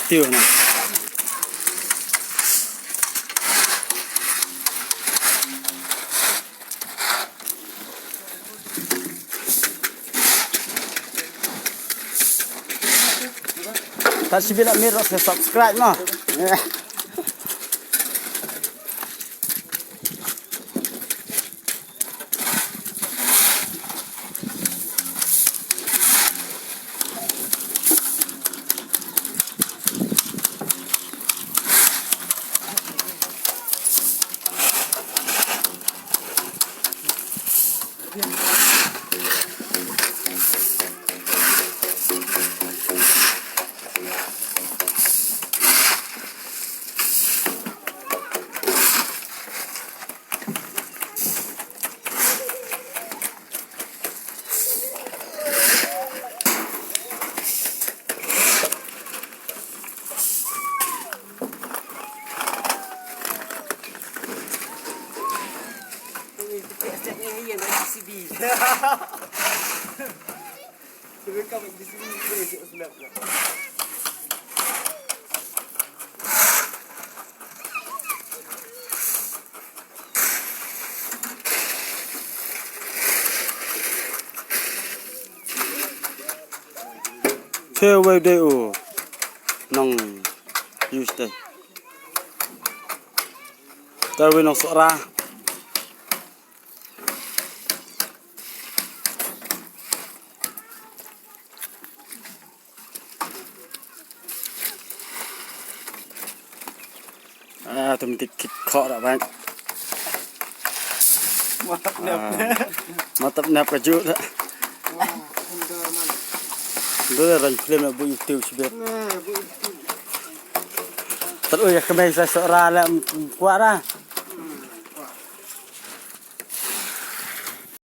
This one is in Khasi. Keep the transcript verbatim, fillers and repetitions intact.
Tiew na. Ta shibit la mir, subscribe mo. Te wei de u nong use de. Te wei nong sora. Ah, tum tik kit kho ra bang. Matap nep. Ah, matap nep ka ju da. Wah, endor man. Dur ran film bu YouTube sibet. Nah, bu YouTube. Terus ya kemai sa sora la kuara.